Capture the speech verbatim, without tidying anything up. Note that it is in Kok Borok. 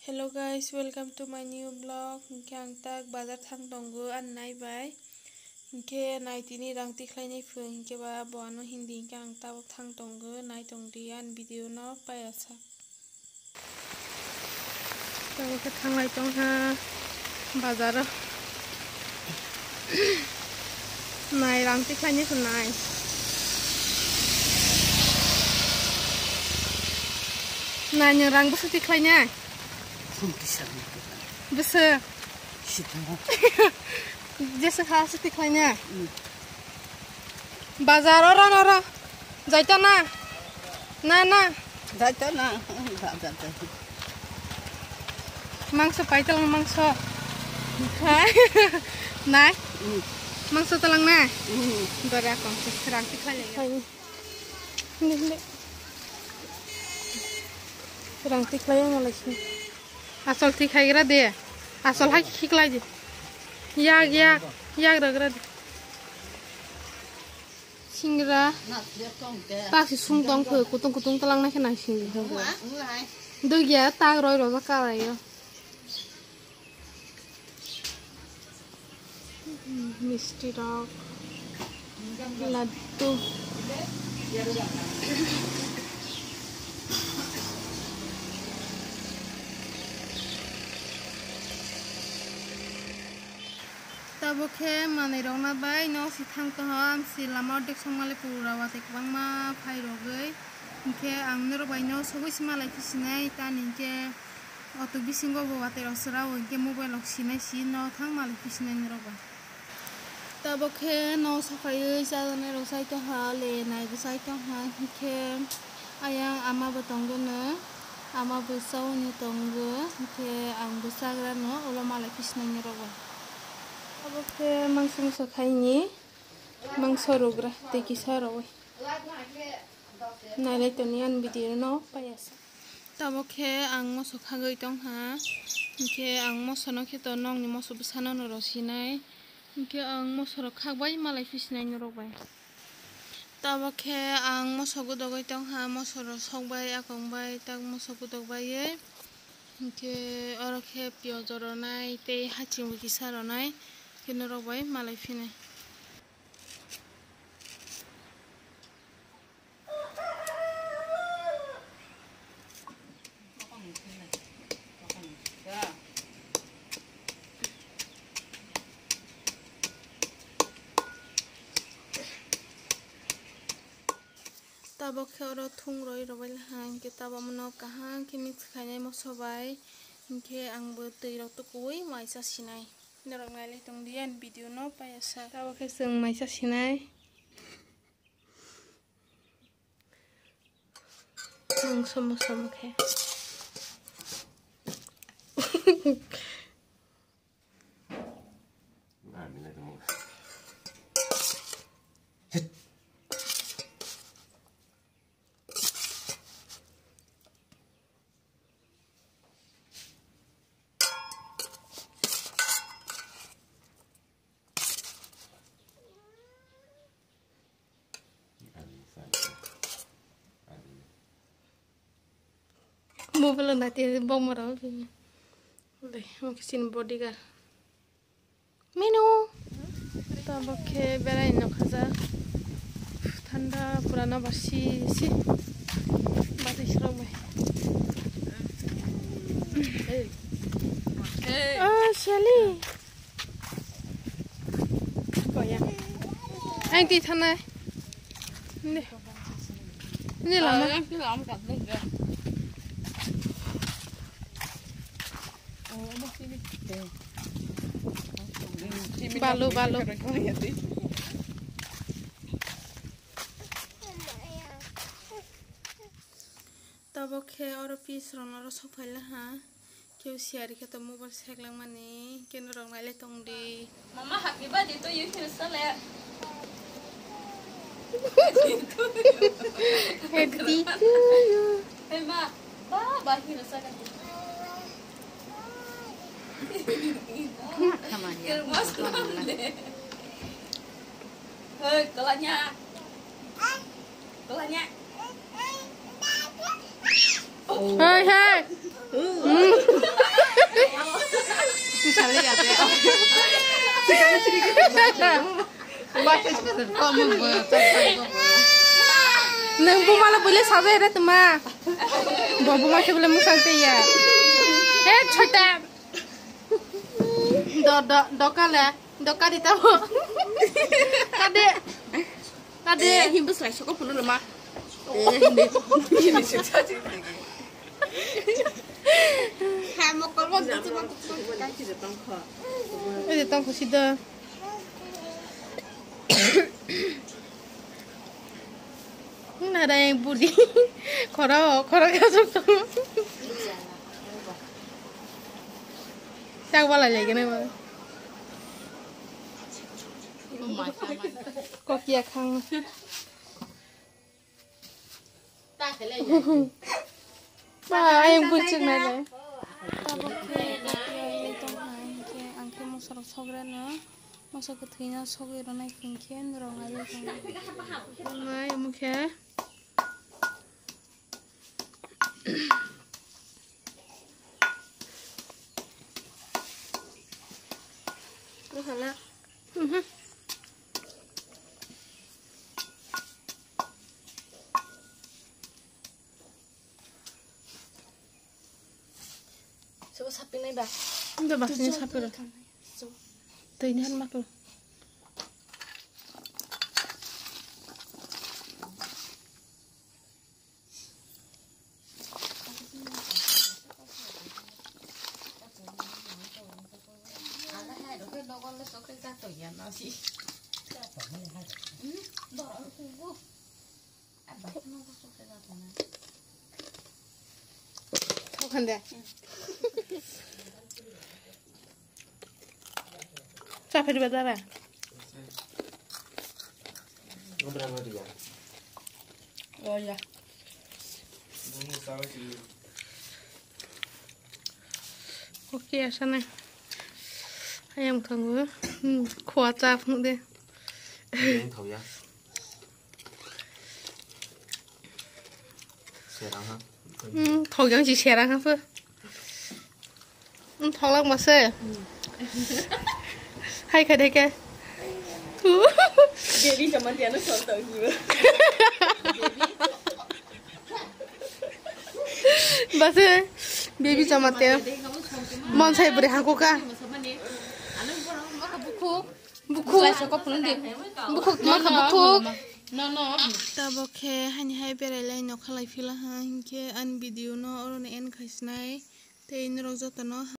Hello guys, welcome to my new vlog. Hinkhe ang tak bazar thang tongo, ani nai bai. Hinkhe nai tini rang tikhlainai phung, hinkhe ba bo ano hindi, hinkhe ang tabuk thang tongo, nai tongdi ani video no paiya sak. Tabuk khe thanglai tongkha bazar o. Nai rang tikhlainai phung nai. Nai nwng rang bwswk tikhlainai? Bwswk? Jesa kha se tikhlainai. Bazar oro noro. Jaito na? Na, na. Jaito na. Bazar jaito. Mangso paito, mangso. Hai. Nai. Mangso talang na. Dore akong se rang tikhlai. Rang tikhlai ang lai sini. Asol thik hai gra de. Asol hai khiklai de. Yak, yak, yak ra gra de. Singra. Tak si sung tong pho, kutung kutung talang na khe nang sing. Dugya tak roi rojak ka lai yo. Misti rok, laddu. Tabuk khe manwi rok na bai no si thang tongo, amsi lama ordek song male pura watwi kwbangma phai rogwi, hinkhe ang norok bai no sogwi si malai phi sinai, tani hinkhe auto bisingo bo watwi rok chwrao hinkhe mobile rok sinai si no thang malai phi sinai norok bai. Tabuk khe no saphaiwi chajaknai rok chai tongkha, le nai bo chai tongkha, hinkhe ayang ama bo tongdono, ama bo chaui tongo, hinkhe ang bo chagrano ulo malai phi sinai norok bai. Tabuk khe mangso mangso khaini mangso rugra tei kisa rogwi. Nailai toni ani video no paiya sa. Tabuk khe ang moso khagwi tongkha. Hinkhe ang moso no khe to nokni moso bwsano no rw sinai. Hinkhe ang moso rok khak bai malai phi sinai norok bai. Tabuk khe ang moso gudogwi tongkha, moso rok sok bai, akong bai, tak moso gudok baiwi. Hinkhe oro khe piyaj rwnai tei haching bo kisa rwnai. Khe norok bai malai phinai. Tabuk khe oro thung roi rwbaila ha, hinkhe tabuk no kaham khe mix khainai moso bai, hinkhe ang bo twi rok tukuwi maisa sinai. Norok nailai tongdi ani video no paiya sa. Tabuk khe chwng maisa sinai. Ang somo somo khe. Mobile nati bong mara bini. Deh, mungkin sini bodyguard. Menu. Tabuk khe berai nokhaja. Thanda purana basi si. Bati srok bai. Oh, Shelly. Koya. Ang ti thanai. Ni. Ni lama. Balu, balu. Tabuk khe oro piece rok no oro sok phaila ha. Keu siyari khe to mobile seklangmani, khe norok nailai tongdi. Mama, happy birthday to you, hino sale. Happy to you. Hey, ma, ba, ba, hino sale. Hey, kalanya. Kalanya. Hey, hey. Hmm. Nwng bumala bwle sajai re tuma. Bo buma khe bwle mwsang tei ya. He chota. Do, do, doka le. Doka di tamo. Kade. Kade. Eh, himbo slai soko phunu lama. Eh, hindi. Hindi sih saja. Ha, mokol mo, tutu mo, tutu mo. Ede tong khusi da. Nara yang budi. Khoro, khoro kasuk tong. Chak bala lagi na ba. Kokia khang. Ba, ayang buchuk na le. Tabuk khe kokia ye tong hai, hingkhe ang khe moso rok sogre no, moso kwthwi no sogwi rwnai hingkhe norok nai le tong. Nai omo khe. Buhala. Mhm. Sobo sapinai ba? Unda basini sapiro. Twi ni han maklo. Thok han de. Cha phai ba dara. Obra ma diya. Oh ya. Oke, asana. Ayam khango. Hmm, khua cha phung de. Yang thau ya. Serang ha. Hmm, thok yang si serang ha pho. Hmm, thok lang mase. Hai kha de ke. Baby sama dia no son tau hiwa. Base, baby chamate. Mon sai bwrwi hangko ka. Bukhuk. Bukhuk. Bukhuk, ma kha bukhuk. Tabok khe haini hai berai lai nokha lai phila ha, hinkhe ani video no oro no end khai sinai. Tei norok joto no